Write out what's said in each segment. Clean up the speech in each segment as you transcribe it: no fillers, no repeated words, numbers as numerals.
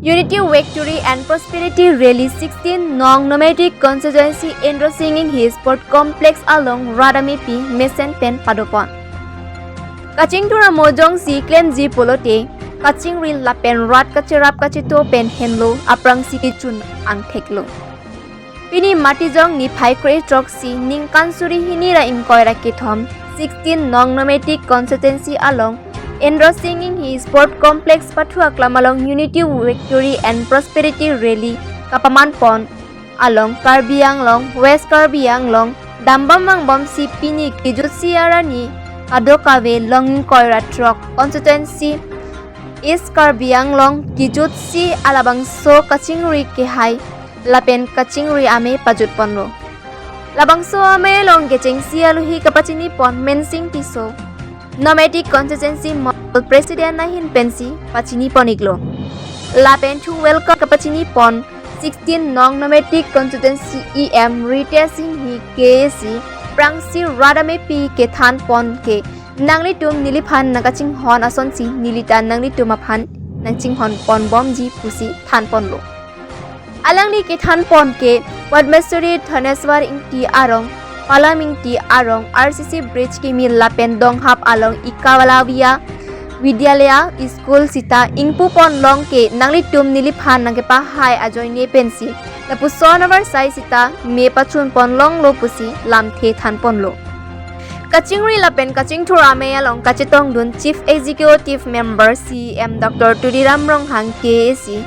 Unity, Victory and Prosperity Rally 16 Nong Nomadic Constituency Indra Singh Hi Sport Complex along Radami P Mesen Pen Padopon. Kaching Tura Mojong si Klem Ji Polote Kaching Ri Lapen Rat Kachirap Kachito Pen Henlo Aprang Si Chun Ang Theklo. Pini Matijong ni Phai Trok si Ning Kansuri Hinira Im Koira Kithom 16 Nong Nomadic Constituency along Indra Singh Hi Sport Complex Pathua Klamalong Unity, Victory and Prosperity Rally Kapaman Pon along Karbi Anglong, West Karbi Anglong, Dambam Bom si Pini Kijut Siarani Adokave Long Koira Truck Constituency East Karbi Anglong Kijut si Alabang So Kachingri Kehai Lapen Kachingri Ame Pajut Ponro Labang So Ame Long Gecheng si Aluhi Kapachini Pon Mensing Tiso Nomadic Constituency Model President Nahin Pensi Pachini Poniglo Lapen to welcome Kapachini Pon 16 Nong Nomadic Constituency EM Rita Singh Hi KAC Prangsi Radame P Ke Than Pon Ke Nangli Tum Niliphan Nakaching Hon Ason Si Nilita Nangli Tum Aphan Nangching Hon Pon Bom Ji Pusi Than Pon Lo Alangli Ke Than Pon Ke Padmeswari Thaneswar Ingti Arong Palamingti Arong RCC Bridge Kimi Lapen Dong Hap Along Ikawalawia Vidyalaya School Sita Ingpu Pon Long Ke Nangli Tum Niliphan Nangkepa Hai Ajoy Ne Pensi Lapu Sonavar Sai Sita Me Pachun Pon Long Lo Pusi Lam The Than Pon Lo Kachingri Lapen Kaching Thura Me Along Kachitong Dun Chief Executive Member CM Dr. Tuliram Ronghang KAC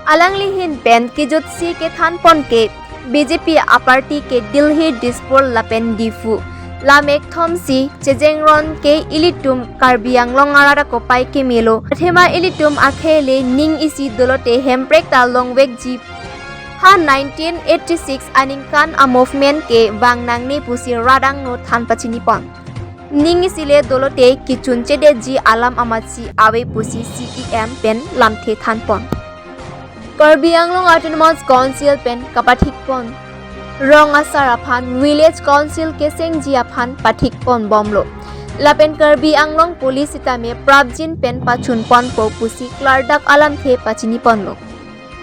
Alangli Hin Pen Kijut Si Ke Than Pon Ke BJP Aparty Ke Delhi Dispur Lapen Difu Lamek Thomsi Chejengron Ke Ilitum Karbi Anglong Arara Kopai Ke Melo Thema Ilitum Akhele Ning Isi Dolote Hemprek Ta Longwek Jeep Ha 1986 Aningkan a movement ke Wangnang ne pusi Radang no Than Pachini Pon Ning Isile Dolote Kichun Chede Ji Alam Amatsi Awe Pusi CEM Pen Lamthe Than Pon Karbi Anglong Autonomous Council Pen Kapathik Pon Rong Asar Aphan Village Council Keseng Ji Aphan Pathik Pon Bomlo Lapen Karbi Anglong Police Itame Prabjin Pen Pachun Pon Po Pusi Klardak Alam The Pachini Ponlo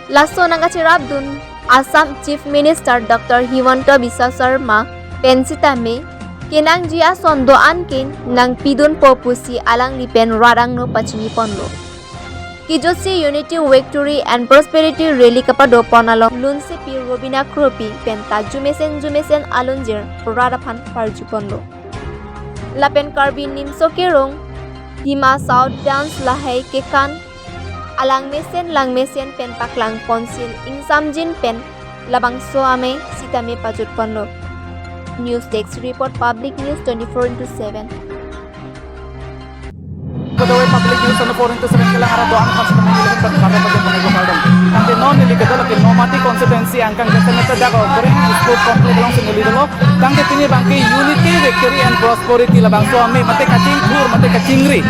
Lasso Nangachirab Dun Assam Chief Minister Dr. Himanta Biswa Sarma Pensitame Kenang Jia Sondo Ankin Nang Pidun Po Pusi Alang Lipen Radang No Pachini Ponlo Kijotsi Unity, Victory and Prosperity Rally Kapado Ponalong Lunsi P Robina Kropi Penta Jumesen Jumesen Alunjir Radaphan Parju Ponlo Lapen Karbi Nimso Kerong Dima South Dance Lahai Kekan Alang Mesen Lang Mesen Pen Paklang Ponsil Ingsamjin Pen Labang So Ame Sitame Pajut Ponlo News Desk Report, Public News 24/7. Pagaway Public News ano 4/7 kailang arado ang kasi kami nilihit pag kami pag pag kardom. Ang no nilikadalo ke nomadic constituency angkang kese meta dago koring sport complex long se nilidalo tangke tini bangki unity, victory and prosperity labang so ame mate kaching thur mate kachingri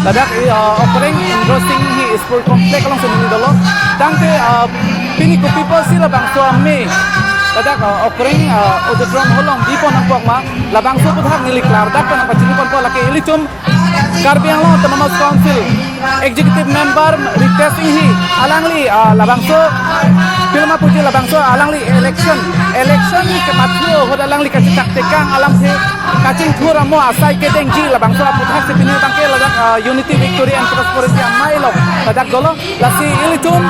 ladak opereng Indra Singh hi sport complex long se nilidalo tangke pini ko people si labang so ame ladak opereng ododrom holong dipon ang pokma labang so puthak niliklar dak pan pachini pon po lake ilichum Karbi Anglong Autonomous Council Executive Member Ritesh Inghi alangli labangso Pilma Puji labangso alangli election election ke pathu hod alangli kachi taktekang alam se kaching thura mo asai ke dengji labangso aputhak se pini tangke ladak unity, victory and prosperity amai lo ladak dolo lasi ilichum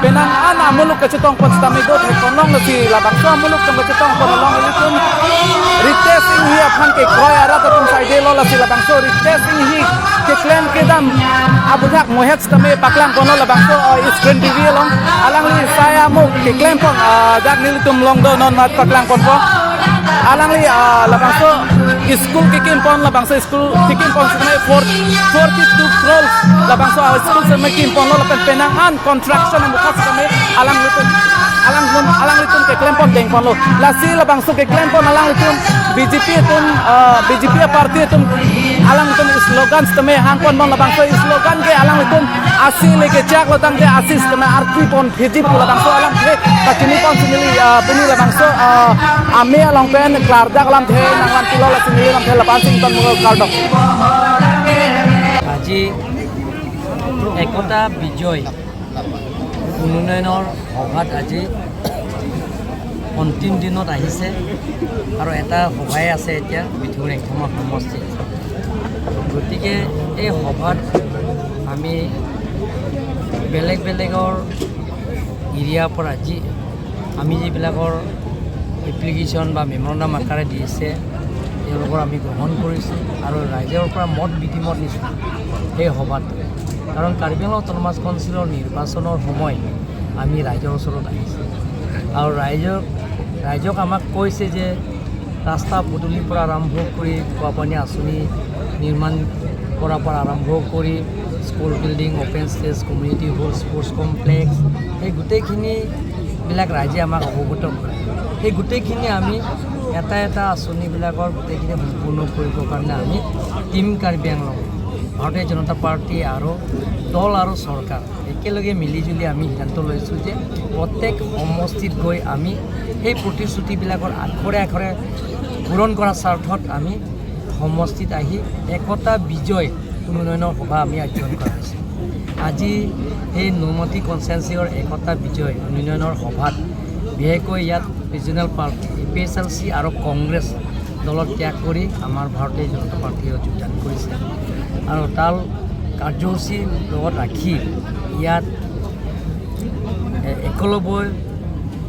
penang an amuluk kachetong pon stami do hekonong lasi labangso amuluk tong kachetong pon long ilichum Ritesh Inghi aphan ke koy ara tum side lo lasi labangso Ritesh Inghi ke claim ke dam abuthak mohet stame paklang kono labangso screen TV long alangli saya mo ke claim pon dak nilitum long do non mat paklang pon po alangli labangso school ke kim pon labangso school ke kim pon stame 42 crores labangso school se kim pon lo lapen penang an construction mukha stame alang lutum alang lum alang litum ke claim pon deng pon lo lasi labangso ke claim pon alang litum BJP tum BJP party tum alang tum slogan stame hangpon bang labangso slogan ke alang litum asi leke chak lo tang ke asis tame arti pon phiji pu labangso alang the kachini pon simili pini labangso ame along pen klardak alam the nanglan tilo la simili lam the lapan sing ton mugol kardok. আজি একতা বিজয় উন্নয়নৰ সভাত আজি অন্তিম দিনত আহিছে আৰু এটা সভাই আছে এতিয়া মিথু ৰেংখামা সমষ্টিত। গতিকে এই সভাত আমি বেলেগ বেলেগৰ এৰিয়াৰ পৰা যি আমি যিবিলাকৰ এপ্লিকেশ্যন বা মেমৰেণ্ডাম আকাৰে দিছে, তেওঁলোকৰ আমি গ্ৰহণ কৰিছোঁ আৰু ৰাইজৰ পৰা মত বিনিময় দিছোঁ সেই সভাত। কাৰণ কাৰ্বি আংলং অট'নমাছ কাউন্সিলৰ নিৰ্বাচনৰ সময় আমি ৰাইজৰ ওচৰত আহিছোঁ আৰু ৰাইজক আমাক কৈছে যে ৰাস্তা পদূলিৰ পৰা আৰম্ভ কৰি খোৱা পানী আঁচনি নিৰ্মাণ কৰাৰ পৰা আৰম্ভ কৰি school building, open stage, community hall, sports complex, সেই গোটেইখিনিবিলাক ৰাইজে আমাক অৱগত কৰে। সেই গোটেইখিনি আমি এটা এটা আঁচনিবিলাকৰ গোটেইখিনি সম্পূৰ্ণ কৰিবৰ কাৰণে আমি টীম কাৰ্বি আংলং, ভাৰতীয় জনতা পাৰ্টী আৰু দল আৰু চৰকাৰ একেলগে মিলিজুলি আমি সিদ্ধান্ত লৈছোঁ যে প্ৰত্যেক সমষ্টিত গৈ আমি সেই প্ৰতিশ্ৰুতিবিলাকৰ আখৰে আখৰে পূৰণ কৰাৰ স্বাৰ্থত আমি সমষ্টিত আহি একতা বিজয় উন্নয়নৰ সভা আমি আয়োজন কৰা হৈছে। আজি সেই নুনমাটি কনষ্টিটুৱেঞ্চিৰ একতা বিজয় উন্নয়নৰ সভাত বিশেষকৈ ইয়াত regional party A P H L C আৰু কংগ্ৰেছ দলত ত্যাগ কৰি আমাৰ ভাৰতীয় জনতা পাৰ্টীয়ে যোগদান কৰিছে আৰু তাৰ কাৰ্যসূচী লগত ৰাখি ইয়াত একলব্য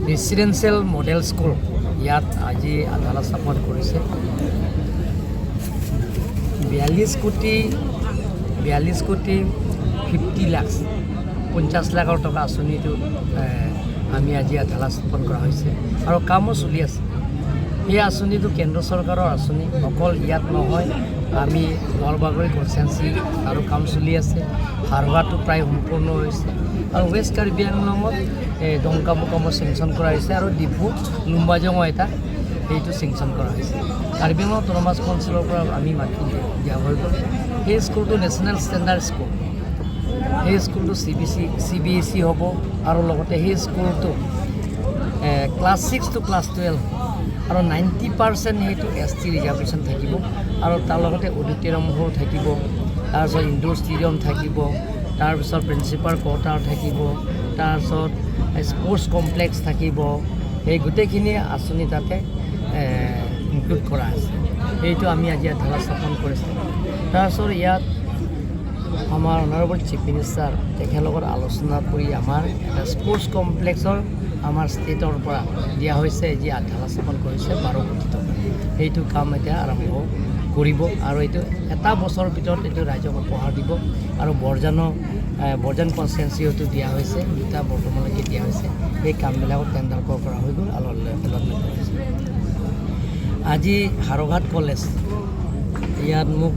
ৰেচিডেঞ্চিয়েল মডেল স্কুল ইয়াত আজি আধাৰশিলা স্থাপন কৰিছে। 42 কোটি, 42 কোটি 50 লাখ, 50 লাখৰ টকা আঁচনিটো আমি আজি আধাৰশিলা স্থাপন কৰা হৈছে আৰু কামো চলি আছে। এই আঁচনিটো কেন্দ্ৰ চৰকাৰৰ আঁচনি, অকল ইয়াত নহয়। আমি নলবাগৰি কনষ্টিটুৱেঞ্চি আৰু কাম চলি আছে, হাৰোৱাটো প্ৰায় সম্পূৰ্ণ হৈছে আৰু ৱেষ্ট কাৰ্বি আংলঙত এই ডংকামোকামত চেংচন কৰা হৈছে আৰু ডিফু লুম্বাজঙো এটা সেইটো চেংচন কৰা হৈছে। কাৰ্বি আংলং অট'নমাছ কাউন্সিলৰ পৰা আমি মাটি দিয়া হৈ গ'ল। সেই স্কুলটো নেশ্যনেল ষ্টেণ্ডাৰ্ড স্কুল। সেই স্কুলটো চি বি চি চিবিএছই হ'ব আৰু লগতে সেই স্কুলটো class 6 to class 12 আৰু 90% সেইটো এছটি ৰিজাৰ্ভেশ্যন থাকিব আৰু তাৰ লগতে অডিটৰিয়াম হল থাকিব, তাৰপিছত ইনড'ৰ ষ্টেডিয়াম থাকিব, তাৰপিছত প্ৰিন্সিপাল কোৱাৰ্টাৰ থাকিব, তাৰপিছত স্পৰ্টছ কমপ্লেক্স থাকিব। সেই গোটেইখিনি আঁচনি তাতে ইনক্লুড কৰা আছে। সেইটো আমি আজি আধাৰশিলা স্থাপন কৰিছোঁ। তাৰপিছত ইয়াত আমাৰ অনাৰেবল চিফ মিনিষ্টাৰ তেখেতৰ লগত আলোচনা কৰি আমাৰ এটা স্পৰ্টছ কমপ্লেক্সৰ আমাৰ ষ্টেটৰ পৰা দিয়া হৈছে, যি আধাৰশিলা স্থাপন কৰিছে 12 কোটি টকা। সেইটো কাম এতিয়া আৰম্ভ কৰিব আৰু এইটো এটা বছৰৰ ভিতৰত এইটো ৰাইজক উপহাৰ দিব। আৰু বৰজান কনষ্টিটুৱেঞ্চিটো দিয়া হৈছে, দুটা বৰ্তমানলৈকে দিয়া হৈছে। সেই কামবিলাকত টেণ্ডাৰ কৰা হৈ গ'ল আৰু এলটমেণ্ট কৰা হৈছে। আজি হাৰঘাট কলেজ ইয়াত মোক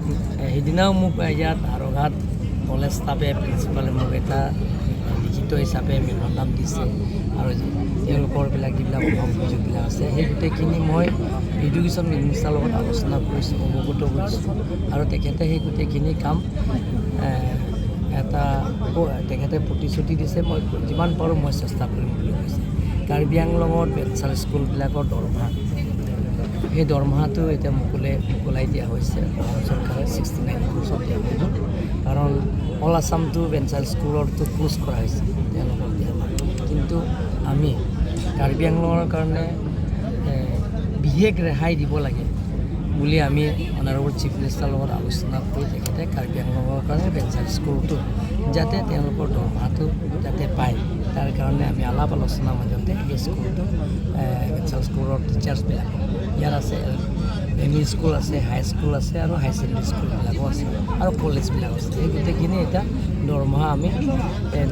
সেইদিনাও মোক ইয়াত হাৰঘাট কলেজ ষ্টাফে, প্ৰিন্সিপালে মোক এটা লিখিত হিচাপে মেমৰেণ্ডাম দিছে আৰু তেওঁলোকৰবিলাক যিবিলাক অভাৱ অভিযোগবিলাক আছে, সেই গোটেইখিনি মই এডুকেশ্যন মিনিষ্টাৰৰ লগত আলোচনা কৰিছোঁ, অৱগত কৰিছোঁ আৰু তেখেতে সেই গোটেইখিনি কাম এটা তেখেতে প্ৰতিশ্ৰুতি দিছে, মই যিমান পাৰোঁ মই চেষ্টা কৰিম বুলি কৈছে। কাৰ্বি আংলঙত ভেঞ্চাৰ স্কুলবিলাকৰ দৰমহা, সেই দৰমহাটো এতিয়া মোকলাই দিয়া হৈছে। অসম চৰকাৰে 69 ক্ৰ'ৰ্ছত দিয়া হৈ গ'ল। কাৰণ অল আছামটো ভেঞ্চাৰ স্কুলৰটো ক্ল'জ কৰা হৈছে, তেওঁলোকক দিয়া নাই। কিন্তু আমি কাৰ্বি আংলঙৰ কাৰণে বিশেষ ৰেহাই দিব লাগে বুলি আমি অনাৰেবল চিফ মিনিষ্টাৰৰ লগত আলোচনা কৰি তেখেতে কাৰ্বি আংলঙৰ কাৰণে ভেঞ্চাৰ স্কুলটো যাতে তেওঁলোকৰ দৰমহাটো যাতে পায়, তাৰ কাৰণে আমি আলাপ আলোচনাৰ মাজতে সেই স্কুলটো ভেঞ্চাৰ স্কুলৰ টিচাৰ্ছবিলাক ইয়াত আছে, এম ই স্কুল আছে, হাই স্কুল আছে আৰু হাই ছেকেণ্ডেৰী স্কুলবিলাকো আছে আৰু কলেজবিলাক আছে। এই গোটেইখিনি এতিয়া দৰমহা আমি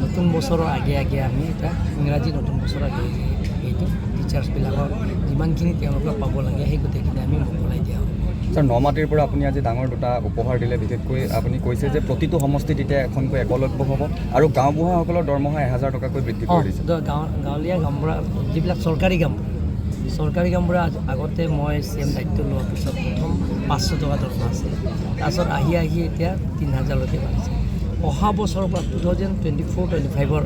নতুন বছৰৰ আগে আগে, আমি এতিয়া ইংৰাজী নতুন বছৰৰ আগে আগে এইটো টিচাৰ্ছবিলাকৰ যিমানখিনি তেওঁলোকে পাব লাগে, সেই গোটেইখিনি আমি মোকলাই দিয়া হ'ব। ছাৰ, নমাটিৰ পৰা আপুনি আজি ডাঙৰ দুটা উপহাৰ দিলে। বিশেষকৈ আপুনি কৈছে যে প্ৰতিটো সমষ্টিত এতিয়া এখনকৈ একলব্য হ'ব আৰু গাঁওবুঢ়াসকলৰ দৰমহা 1000 টকাকৈ বৃদ্ধি কৰি দিছে। গাঁৱলীয়া গাঁওবুঢ়া যিবিলাক চৰকাৰী গাঁওবুঢ়া, চৰকাৰী গাঁওবুঢ়া আগতে মই চি এম দায়িত্ব লোৱাৰ পিছত প্ৰথম 500 টকা দৰমহা আছিল। তাৰপিছত আহি আহি এতিয়া 3000লৈকে বাঢ়িছে। অহা বছৰৰ পৰা 2024-25ৰ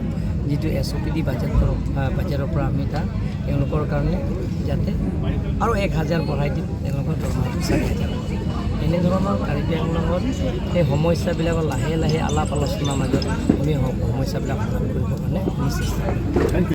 যিটো এছঅ'পিডি বাজেটৰ পৰা আমি তাত তেওঁলোকৰ কাৰণে যাতে আৰু 1000 বঢ়াই দিম, তেওঁলোকৰ দৰমহাটো 4000 হ'ব। এনেধৰণৰ কাৰ্বি আংলঙত সেই সমস্যাবিলাকৰ লাহে লাহে আলাপ আলোচনাৰ মাজত আমি সমস্যাবিলাক সমাধান কৰিবৰ কাৰণে আমি চেষ্টা কৰিম।